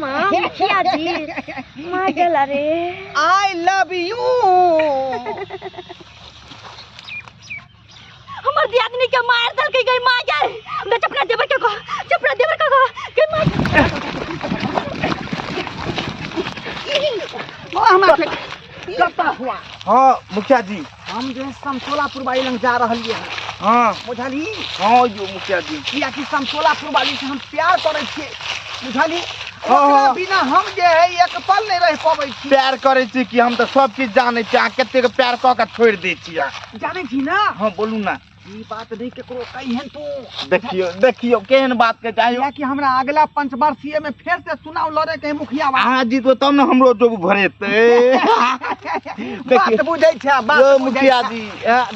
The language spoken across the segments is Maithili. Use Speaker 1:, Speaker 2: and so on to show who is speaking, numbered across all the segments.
Speaker 1: माँ मुखिया जी माँ गेला रे।
Speaker 2: I love you.
Speaker 1: हमर दियादनी के मार देलकै गई माँ गे। हमरा चपरा देवर के कह, चपरा देवर के कह के माँ।
Speaker 2: ओ हमरा के कत्ता हुआ।
Speaker 3: हाँ मुखिया जी,
Speaker 2: हम जो है समतोलापुर वाली लंग जा रहलियै हन।
Speaker 3: हाँ।
Speaker 2: बुझलही?
Speaker 3: हाँ यो मुखिया जी।
Speaker 2: कियाकि समतोलापुर वाली से हम प्यार करै छियै, बुझलही?
Speaker 3: हाँ,
Speaker 2: ओकरा
Speaker 3: हाँ।
Speaker 2: बिना हम जे है एक पल नहि रहि पबै छी।
Speaker 3: प्यार करै छी कि हम तऽ सब चीज जानै छी, अहाँ कतेक प्यार कऽ के छोड़ि दै छी अहाँ।
Speaker 2: जानै छी ना?
Speaker 3: हाँ बोलू ना।
Speaker 2: ई बात नहीं केकरो कहिहन तू।
Speaker 3: देखियो देखियो केहन बात के चाहियो।
Speaker 2: कियाकि हमरा अगला पंचवर्षीय में फेर से चुनाव लड़े के है मुखिया बा।
Speaker 3: अहाँ जीतबो तब ने हमरो डोब भरेतै।
Speaker 2: बात बुझै छै, बात
Speaker 3: यौ
Speaker 2: बुझै
Speaker 3: मुखिया
Speaker 2: छै।
Speaker 3: जी,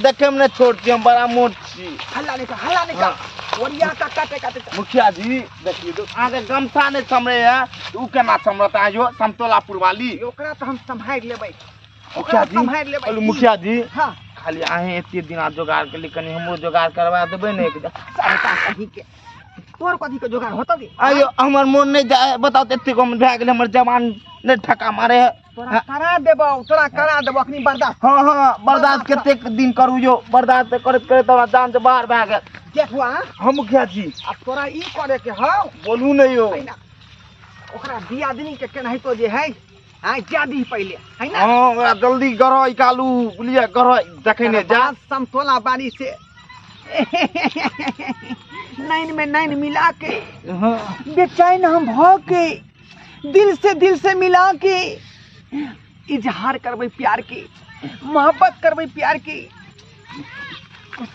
Speaker 3: देखे में नहि छोट छी, हम बड़ा मोट छी।
Speaker 2: हल्ला नहीं कर, हल्ला नहीं कर।
Speaker 3: हाँ।
Speaker 2: ओरिया का काटे काटे।
Speaker 3: मुखिया जी देखियो तो अहाँके गमछा नहि सम्हरै है, तऽ उ केना सम्हरत अहाँ यौ समतोलापुर वाली?
Speaker 2: ओकरा तऽ हम सम्हारि लेबै।
Speaker 3: मुखिया
Speaker 2: ओकरा
Speaker 3: जी,
Speaker 2: सम्हारि लेबै।
Speaker 3: बोलू मुखिया जी।
Speaker 2: हाँ।
Speaker 3: खाली अहें एते दिना जोगाड़ केली, कनी हमरो जोगाड़ करवा देबै ने एक दिन।
Speaker 2: सरकार कहीं के तोर कथी के जोगाड़ होतौ रे?
Speaker 3: आइयो हमर मोन नहि जाय, बताउ तऽ एते कम भए गेलै, हमर जवान नहि ठका मारे है।
Speaker 2: तोरा करा देबौ, तोरा करा देबौ, अखनी बर्दाश्त।
Speaker 3: हाँ, हाँ, बर्दाश्त कतेक दिन करू यौ, बर्दाश्त करैत करैत हमरा जान से बाहर भए गेल।
Speaker 2: देखुआ।
Speaker 3: हाँ मुखिया जी।
Speaker 2: आ तोरा ई करे के हौ।
Speaker 3: बोलू ने यौ।
Speaker 2: है ना, ओकरा दियादनी के केनाहितो जे है, हाँ, जा दी पहले, है ना?
Speaker 3: हाँ, ओकरा जल्दी गरह निकालू, बुझलियै, गरह देखै नहि जा।
Speaker 2: समतोला बाड़ी से नैन में नैन मिला के,
Speaker 3: हाँ।
Speaker 2: बेचैन हम भ के, दिल से मिला के इजहार करबै प्यार के, मोहब्बत करबै प्यार के।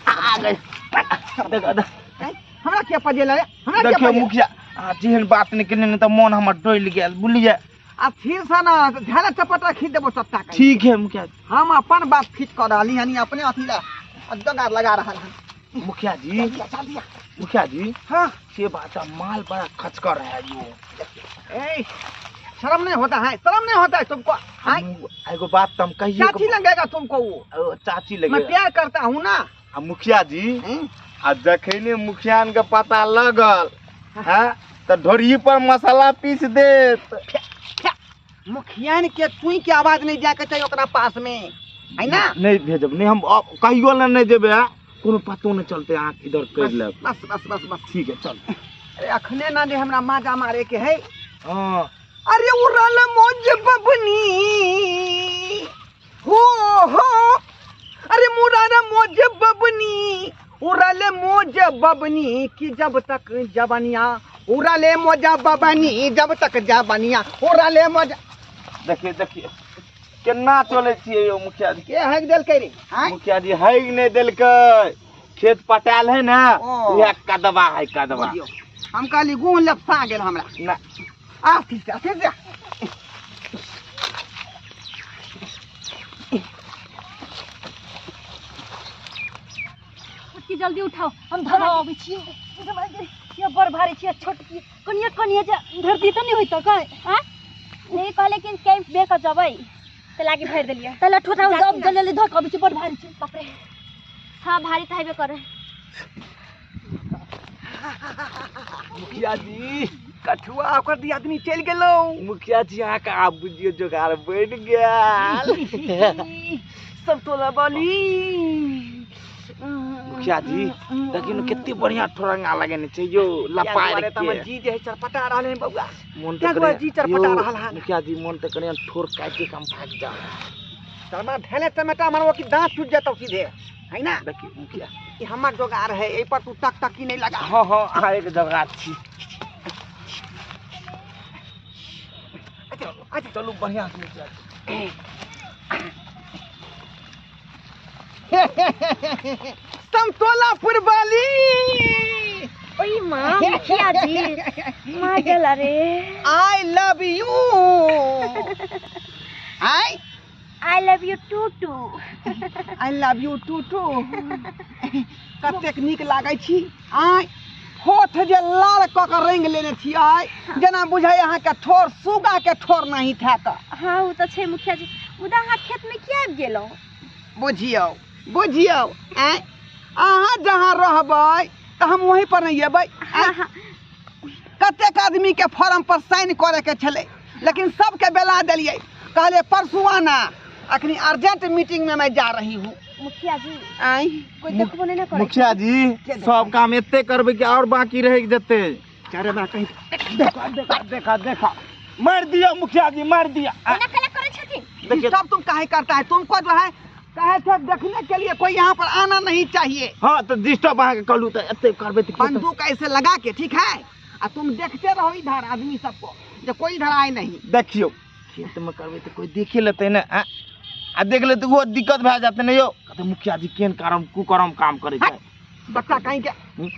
Speaker 3: आ गए। देखो, देखो।
Speaker 2: हमरा किया पजेला रे? हमरा किया
Speaker 3: देखियौ
Speaker 2: पजेला?
Speaker 3: मुखिया, आ जेहन बात नहि केने ने तऽ मोन हमर डोलि गेल, बुझलियै?
Speaker 2: आ फिर से ना झाला चपटा खींच देबो सत्ता के।
Speaker 3: ठीक है मुखिया जी।
Speaker 2: हम अपन बात फिट कर रहली हन, अपने अथी ला जोगाड़ लगा रहल हन।
Speaker 3: मुखिया जी।
Speaker 2: चल दिया, चल दिया।
Speaker 3: मुखिया जी।
Speaker 2: हाँ।
Speaker 3: से बात है, माल बड़ा खचकर है यो।
Speaker 2: ए, शर्म नहीं होता है, शर्म नहीं होता है तुमको। हाँ?
Speaker 3: एगो बात तो हम कहिए
Speaker 2: चाची लगेगा तुमको वो।
Speaker 3: ओ, चाची लगेगा।
Speaker 2: मैं प्यार करता हूँ ना।
Speaker 3: आ मुखिया जी,
Speaker 2: हम्म?
Speaker 3: आ जखने मुखियान के पता लगल, हाँ, तऽ ढोरी पर मसाला पीस देत।
Speaker 2: मुखियान के चुई के आवाज नहीं जाके चाहिए ओकरा पास में, है ना?
Speaker 3: नहीं भेजब, नहीं हम अब कहियो ना नहीं जेबे, हाँ? कोनो पतो नहीं चलते, अहाँ इधर कर लेब।
Speaker 2: बस, बस, बस, बस।
Speaker 3: ठीक है, चल।
Speaker 2: अरे अखने ना जे हमरा माजा मारे के है।
Speaker 3: हाँ।
Speaker 2: अरे उड़ल मोज बबनी हो हो, अरे मुरार मोज बबनी, उड़ल मोज बबनी कि जब तक जबनिया, उड़ल मोज बबनी जब तक जबनिया, उड़ल मोज।
Speaker 3: देखिए, देखिए केना चलै छियै यौ मुखिया जी।
Speaker 2: के हक देलकै रे? आँय?
Speaker 3: मुखिया जी हक नहि देलकै, खेत पटायल है ना,
Speaker 2: ओ।
Speaker 3: उएह कदवा है, कदवा।
Speaker 2: बुझियौ, हम कहली गुह लपसा गेल हमरा।
Speaker 3: ना।
Speaker 2: आ, ठीक छै, ठीक छै।
Speaker 1: छोटकी जल्दी उठाओ, हम धरा अबै छी। ये बड़ भारी छियै छोटकी, कनिए कनिए जे धरती तऽ नहि होइतौ कै, आँय?
Speaker 4: नहीं कहले कि कैंप बे कऽ जबै, तऽ लागी भरि देलियै।
Speaker 1: तऽ लठो उठाओ,
Speaker 4: जाती
Speaker 1: जब
Speaker 4: ना।
Speaker 1: जल्दी जल्दी धऽ कऽ अबै छी, बड़ भारी छै।
Speaker 4: बाप रे। हाँ, भारी तऽ हेबे करै।
Speaker 3: मुखिया जी।
Speaker 2: कठुआ ओकर दियादनी चलि गेलौ।
Speaker 3: मुखिया जी अहाँके आब बुझियौ जोगाड़ बनि गेल।
Speaker 2: सब तोला बाली।
Speaker 3: मुखिया जी देखियौ ने कते बढ़िया ठोरंगा लगेने छै यौ, लपारि
Speaker 2: दुआरे तऽ हमर
Speaker 3: के।
Speaker 2: जी जे है चरपटा रहल है बौआ।
Speaker 3: मोन तऽ
Speaker 2: क्या दुआरे
Speaker 3: करैया
Speaker 2: जी चरपटा
Speaker 3: यौ,
Speaker 2: रहल है।
Speaker 3: मुखिया जी मोन तऽ करैया ठोर काटि के हम भागि जाउ।
Speaker 2: तरमा ढेले टमाटर मारबो कि दांत टूट जेतौ सीधे, है ना?
Speaker 3: देखियौ मुखिया।
Speaker 2: ई हमर जोगाड़ है, एहि पर तू टक टकी नहीं लगा।
Speaker 3: हाँ, हाँ, अहाँ एक जोगाड़ छी।
Speaker 2: अच्छा, अच्छा।
Speaker 3: चलू बढ़िया से मुखिया जी।
Speaker 2: समतोलापुर वाली।
Speaker 1: ओई माँ, मुखिया जी, माँ गेला रे।
Speaker 2: I love you. I?
Speaker 4: I love you too too.
Speaker 2: I love you too too. कतेक नीक लागै छी। आय होठ जे लाल कऽ के रंग लेने छी, आय जेना बुझाइ अहाँके ठोर सुगा के ठोर नहीं था तऽ।
Speaker 4: हाँ, ओ तऽ छै मुखिया जी, मुदा अहाँ खेत में किया आबि गेलहुँ?
Speaker 2: बुझियौ, बुझियौ, आँय अहाँ जहाँ रहबै तऽ हम वहीं पर नहीं एबै।
Speaker 4: हाँ, हाँ।
Speaker 2: कतेक आदमी के फॉर्म पर साइन करे के छलै, लेकिन सबके बेला देलियै, कहले परसों आना, अखनी अर्जेंट मीटिंग में मैं जा रही हूँ।
Speaker 4: मुखिया जी
Speaker 2: आई
Speaker 4: कोई देखबो नहीं ना करे।
Speaker 3: मुखिया जी सब काम एते करबै कि और बाकी रह जेतै?
Speaker 2: अरे बा कहीं
Speaker 3: देखा देखा देखा देखा, मार दिया मुखिया जी, मार दिया।
Speaker 4: ओना कला करै छथिन।
Speaker 3: देखिए
Speaker 2: सब तुम काहे करता है, तुमको जो है कहे थे देखने के लिए कोई यहाँ पर आना नहीं चाहिए।
Speaker 3: हाँ तो डिस्टर्ब अहाँके कहलू तऽ एते करबै तऽ
Speaker 2: बंदूक ऐसे लगा के, ठीक है, आ तुम देखते रहो इधर आदमी सबको, जो कोई इधर आए नहीं।
Speaker 3: देखियौ खेत में करबै तऽ कोई देखे लेतै ने, आ देख लेतै ओहो दिक्कत भए जेतै ने यौ। कहतै मुखिया जी केहन करम कुकरम काम करै छै
Speaker 2: बच्चा कहीं के,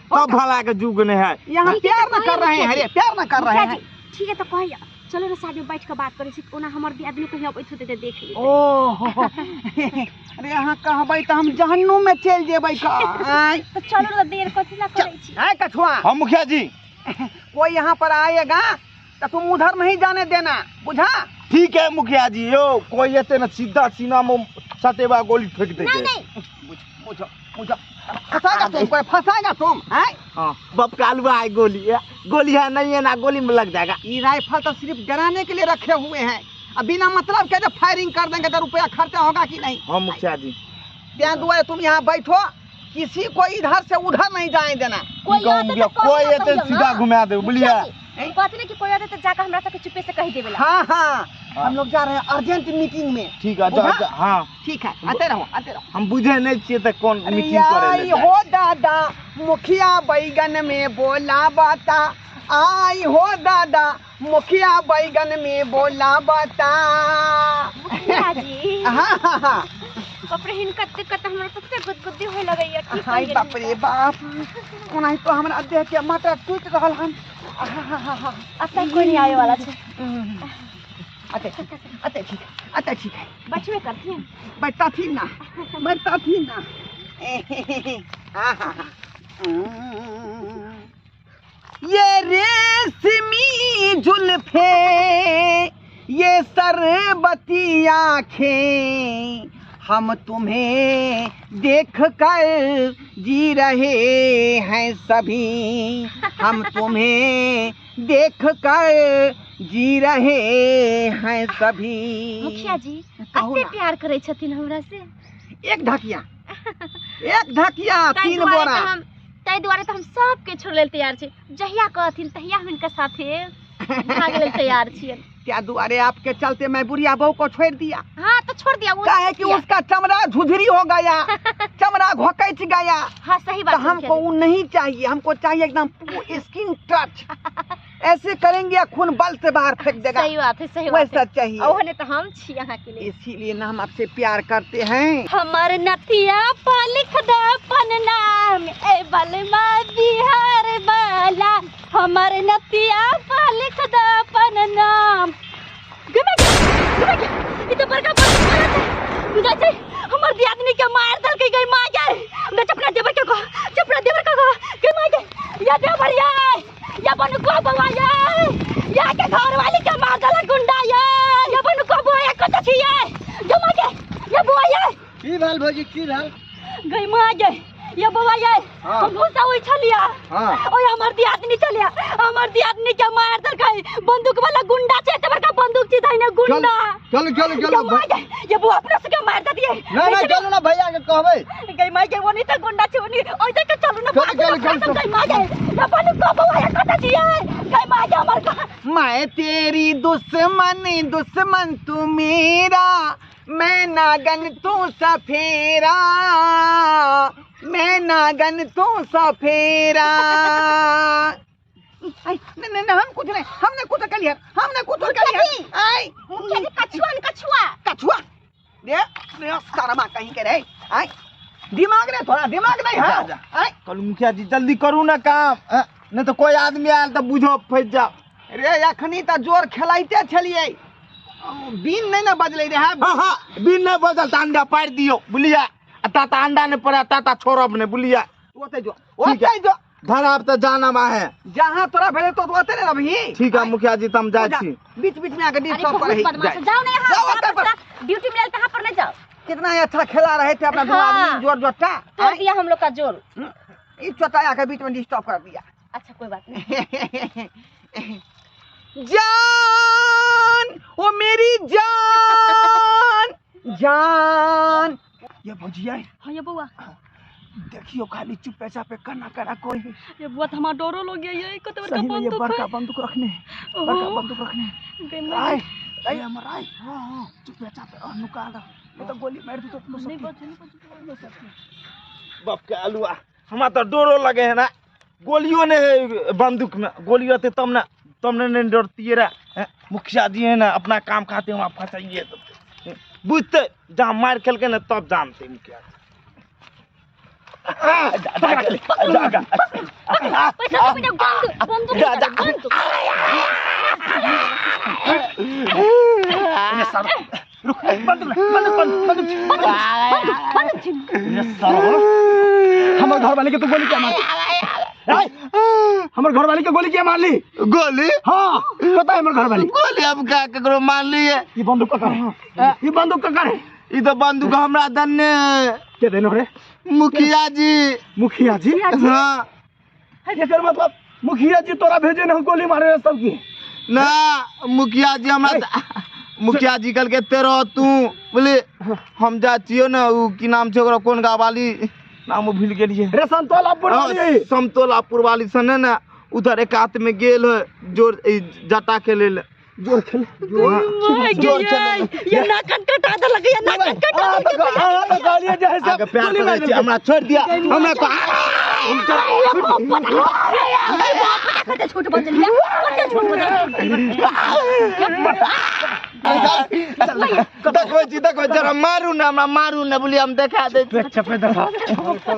Speaker 3: सब भला के जुग नहीं है।
Speaker 2: यहाँ प्यार न कर रहे हैं, अरे प्यार न कर रहे हैं।
Speaker 4: ठीक है तो कहिया चलो ना साथ में बैठ के बात करै छी, ओना हमर आदमी कहिया अबैत होतै तऽ देख लेतै।
Speaker 2: ओहो अरे अहाँ कहबै तऽ हम जहन्नुम में चलि जेबै का।
Speaker 4: तो चलो ना, देर कथी ला करै छी?
Speaker 2: आय कछुआ।
Speaker 3: हाँ मुखिया जी।
Speaker 2: कोई यहाँ पर आएगा तो तुम उधर नहीं जाने देना, बुझा?
Speaker 3: ठीक है मुखिया जी। यो कोई एते ना सीधा सीना में सटेबा गोली फेंक दे।
Speaker 4: नहीं नहीं
Speaker 2: बुझो बुझो, फंसाएगा तुम, कोई फंसाएगा तुम हैं?
Speaker 3: हाँ बाप कालुआ है, गोली है, गोली है नहीं है ना, गोली में लग जाएगा।
Speaker 2: ये राइफल तो सिर्फ डराने के लिए रखे हुए हैं, अब बिना मतलब के जब फायरिंग कर देंगे तो रुपया खर्चा होगा कि नहीं?
Speaker 3: हाँ मुखिया जी।
Speaker 2: ध्यान दुआ तुम यहाँ बैठो, किसी को इधर से उधर नहीं जाने देना।
Speaker 3: कोई एते सीधा घुमा दे, बुझलिए?
Speaker 4: कहते ना कि कोई आते तो जाकर हमरा सबके चुपे से कह देबेला।
Speaker 2: हाँ हाँ, हम लोग जा रहे हैं अर्जेंट मीटिंग में।
Speaker 3: ठीक है जा, हाँ
Speaker 2: ठीक है, आते रहो आते रहो।
Speaker 3: हम बुझे नहीं छिए त कौन मीटिंग करे ले।
Speaker 2: हो दादा मुखिया बैगन में बोला बता, आई हो दादा मुखिया बैगन में बोला बता।
Speaker 4: मुखिया जी
Speaker 2: हाँ हाँ हाँ,
Speaker 4: बाप रे हिनका दिक्कत हमरा तते गुदगुदी होय लगैया की
Speaker 2: हाय बाप रे बाप, ओनाही तो हमरा देह के मटर टूट रहल हन।
Speaker 4: अब तक कोई नहीं आवे वाला छे।
Speaker 2: अते अते ठीक अते ठीक है,
Speaker 4: बचबे करथिन।
Speaker 2: बैठता थी ना, बैठता थी ना। ये रेशमी जुल्फे, ये सरबती आँखें, हम तुम्हें देख कर जी रहे हैं सभी, हम तुम्हें देख कर जी रहे हैं सभी।
Speaker 4: मुखिया जी कते प्यार करे छथिन हमरा से।
Speaker 2: एक ढकिया, एक ढकिया 3 बोरा।
Speaker 4: ताहि दुआरे तो हम सबके छोड़ लेल तैयार छी, जहिया कहथिन तहिया हम हिनका साथे भाग लेल तैयार छियन।
Speaker 2: क्या दुआरे आपके चलते मैं बुढ़िया बहू को छोड़ दिया।
Speaker 4: हाँ तो छोड़ दिया, वो
Speaker 2: काहे कि उसका चमड़ा झुझरी हो गया, चमड़ा घोकच गया।
Speaker 4: हाँ सही बात।
Speaker 2: तो हमको वो नहीं चाहिए, हमको चाहिए एकदम स्किन टच। ऐसे करेंगे खून बल से बाहर फेंक देगा।
Speaker 4: सही बात है, सही बात है,
Speaker 2: वैसा चाहिए।
Speaker 4: ओहने तो हम छी यहाँ के लिए,
Speaker 2: इसीलिए ना हम आपसे प्यार करते हैं।
Speaker 4: हमार नथिया पर लिख दो अपन नाम, ए बलमा बिहार वाला, हमार नथिया पर लिख दो अपन नाम। ई तो बड़का बुझा छै हमर दियादनी के मार देलकै गई मां गे। हमरा चपना देवर के कह, चपना देवर के कह के मां गे, या देवर या या बनुको बउआ ये, या के घर वाली के मार देलक गुंडा ये, या बनुको बउआ ये कत छी ये, गे मां गे, या बउआ ये।
Speaker 5: की भेल भौजी, की भेल?
Speaker 4: गई मां गे, या बउआ ये, हम घुसा ओइ छलिया, ओय हमर दियादनी छलिया, हमर दियादनी के मार देलकै बंदूक वाला गुंडा छै, एते बड़का बंदूक छै धइने गुंडा।
Speaker 5: चलू चलू चलू
Speaker 4: ये बुआ अपना से के मार दिए।
Speaker 5: ना ना चलू ना भैया के कहबै।
Speaker 4: गई माई के ओनी त गुंडा छै, ओनी ओइ त के चलू ना।
Speaker 5: चलू चलू चलू
Speaker 4: गई माई के या बंदूक बउआ ये कत छी ये, गई माई के हमर का।
Speaker 2: मैं तेरी दुश्मन, दुश्मन तू मेरा, मैं नागन तू सफेरा, मैं नागन तू सफेरा। नहीं नहीं हम कुछ नहीं, हमने कुछ कर लिया, हमने कुछ कर लिया। आई
Speaker 4: मुखिया जी कछुआ कछुआ
Speaker 2: कछुआ दे दे सारा मां कहीं के रे। आई दिमाग नहीं, थोड़ा दिमाग नहीं है। आई
Speaker 3: कल मुखिया जी जल्दी करू ना काम, नहीं तो कोई आदमी आयल तो बुझो फंस जाओ।
Speaker 2: रे अखनी त जोर खेलाइते छलिए, बीन नहीं ना बजलै रे।
Speaker 3: हां हां बीन नहीं बजल त अंडा पारि दियो बुझलिया, ताता अंडा नहीं पड़ा ताता छोड़ब नहीं बुझलिया।
Speaker 2: ओते जो ओते जो
Speaker 3: धराब त जाना मा है,
Speaker 2: जहां तोरा भेले तो ओते ने रहबही।
Speaker 3: ठीक है मुखिया जी तम जाय छी।
Speaker 2: बीच बीच में आके डिस्टर्ब करही।
Speaker 4: जाओ ना यहां, ड्यूटी मिलल तहां पर न जाओ।
Speaker 2: कितना अच्छा खेला रहे थे अपना दो आदमी जोर जोटा
Speaker 4: तोड़ दिया हम लोग का जोर,
Speaker 2: ई चोटा आके बीच में डिस्टर्ब कर दिया।
Speaker 4: अच्छा कोई बात नहीं।
Speaker 2: जान ओ मेरी जान जान।
Speaker 3: ये भौजिया
Speaker 4: हाँ ये बउआ
Speaker 3: देखियो खाली चुपे चापे कना कना कोई।
Speaker 4: ये बुआ तो हमारा डरो लग गया। ये कते बड़का बंदूक है,
Speaker 3: बड़का बंदूक रखने, बड़का बंदूक रखने। आए आए हमर आए। हां हां चुपे चापे और नुका दो, नहीं तो गोली मार दू तो अपनो सब।
Speaker 4: नहीं बच नहीं बच।
Speaker 3: बाप के आलुआ हमरा तो डरो लगे है ना, गोलियों ने है बंदूक में, गोली रहते तब ना, तब ने नहीं डरती रे। मुखिया जी है ना अपना काम खाते हम फंसाइए तो बुझते, जहाँ मार खेल के ना तब जानते मुखिया।
Speaker 5: हमर घर वाले के तो गोली क्या मार, हमर घर वाली के गोली क्या मार ली?
Speaker 3: गोली?
Speaker 5: हाँ पता है हमर घर वाली
Speaker 3: गोली अब का ककरो मार ली है।
Speaker 5: ये बंदूक का है, ये बंदूक का है,
Speaker 3: ई तो बंदूक हमरा दन्ने
Speaker 5: के देनो रे
Speaker 3: मुखिया जी।
Speaker 5: मुखिया जी?
Speaker 3: हाँ।
Speaker 5: एकर मतलब मुखिया जी तोरा भेजे न गोली मारे रे सब की
Speaker 3: ना? मुखिया जी हमरा मुखिया जी कल के तेरो तू बोले हम जा छियो ना उ की नाम छै ओकरा कोन गाँव वाली नाम भूल गेलिए
Speaker 5: रे, समतोलापुर वाली।
Speaker 3: समतोलापुर वाली सने ना उधर एक हाथ में गेल है जोर जटा खेले ले,
Speaker 5: जोर खेल
Speaker 3: जोर खेल।
Speaker 4: ये नाकन कटा देलक, ये नाकन कटा देलक।
Speaker 5: आ तो गालिए जे है सब
Speaker 3: प्यार करै छी हमरा छोड़ दिया हमरा तो
Speaker 4: कते छोट बजलिया, कते छोट बजलिया।
Speaker 3: देखबै छी देखबै जरा मारू ना हमरा मारू ना बोलिए हम देखा दे।
Speaker 5: चपे देखा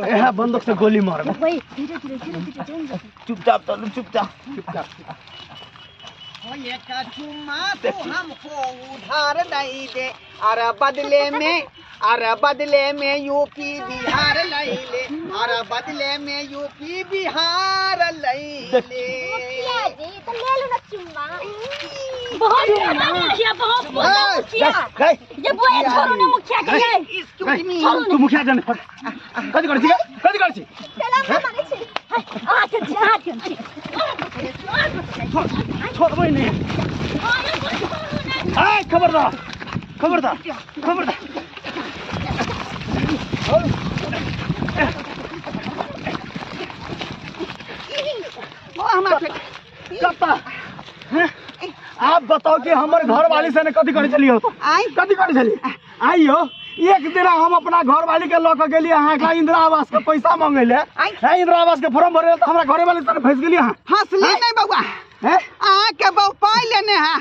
Speaker 5: एहा बंदूक से गोली मारब।
Speaker 4: धीरे धीरे धीरे धीरे जान जा,
Speaker 3: चुपचाप चलू चुपचाप
Speaker 5: चुपचाप।
Speaker 2: ये का चुम्मा तू हमको उधार नहीं दे, अरे बदले में, अरे बदले में यूपी बिहार लई ले, अरे बदले में यूपी बिहार लई ले।
Speaker 4: मुखिया जी तो ले लो ना चुम्मा। बहुत मुखिया बहुत मुखिया ये बुआ छोड़ो ना मुखिया के।
Speaker 2: एक्सक्यूज मी
Speaker 5: तू मुखिया जाने कथि करै छी कथि करै छी?
Speaker 4: चला मारै छी। आ के छी आ के छी
Speaker 5: छोड़बै नहीं। आय खबरदार खबरदार खबरदार। आप बताओ कि हमर घर वाली से कथि करे चली हो? कथि करे चली आइयो? एक दिन हम अपना घर वाली के लऽ के गेलियै अहाँ के इंदिरा आवास के पैसा मांगे ले, इंदिरा आवास के फॉर्म भरे तो हमरा घरे वाली से फंस गेलियै अहाँ।
Speaker 2: हंसली नहीं बउआ, अहाँ के बहु पाइ लेने है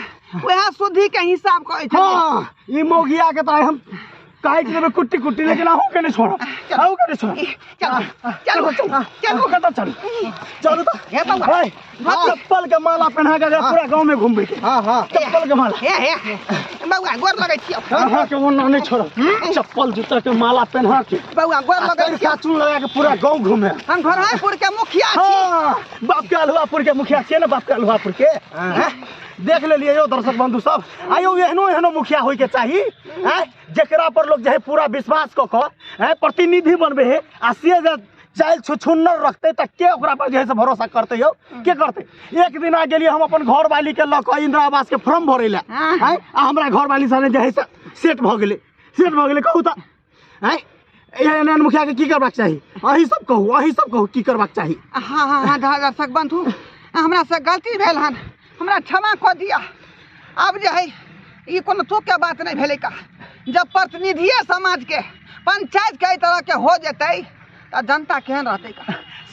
Speaker 2: वएह सुधी के हिसाब करै छै।
Speaker 5: हाँ ई मौगिया के तऽ हम काटि देबै कुट्टी कुट्टी, लेकिन अहूँ के नहीं छोड़ब, अहूँ के नहीं छोड़ब।
Speaker 2: चलो चलो
Speaker 5: चलो कतऽ चलू चलू तऽ
Speaker 2: हे बउआ
Speaker 5: चप्पल के माला पहना के पूरा गाँव में घूमबै।
Speaker 2: हाँ हाँ
Speaker 5: चप्पल के माला।
Speaker 2: हे हे बउआ गोर लगै छियौ।
Speaker 5: अहाँ के ओना नहीं छोड़ब, चप्पल जूता के माला पहना के
Speaker 2: बउआ गोर लगै छियौ,
Speaker 5: चून लगा के पूरा गाँव घूमे।
Speaker 2: हम घरहापुर के मुखिया छी।
Speaker 5: हाँ बाप के अलुआपुर के मुखिया छियै ने, बाप के अलुआपुर के। देख लेलियै यौ दर्शक बंधु सब, आइयो एहनो एहनो मुखिया होय के चाही जेकरा पर लोग जे है पूरा विश्वास कऽ कऽ प्रतिनिधि बनबे है, आ से जे चालि छुछुन्नर रखते तऽ के ओकरा पर जे है से भरोसा करते यौ? के करते? एक दिन आ गेलियै हम अपन घर वाली के लऽ कऽ इंदिरा आवास के फॉर्म भरै लए, आ हमरा घर वाली सने जे है से सेट भऽ गेलै, सेट भऽ गेलै। कहू तऽ एहन एहन मुखिया के की करबाक चाही? अहीं सब कहू, अहीं सब कहू की करबाक चाही?
Speaker 2: हाँ हाँ हाँ दर्शक बंधु हमरा से गलती भेल हन, हमरा क्षमा कऽ दिअ। आब जे है ई कोनो तुक के बात नहीं भेलै का, जब प्रतिनिधिये समाज के पंचायत के एहि तरह के हो जेतै तऽ जनता केहन रहतै का?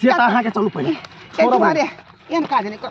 Speaker 5: से तऽ अहाँके चलू पहिले
Speaker 2: एहि दुआरे एहन काज नहि करू।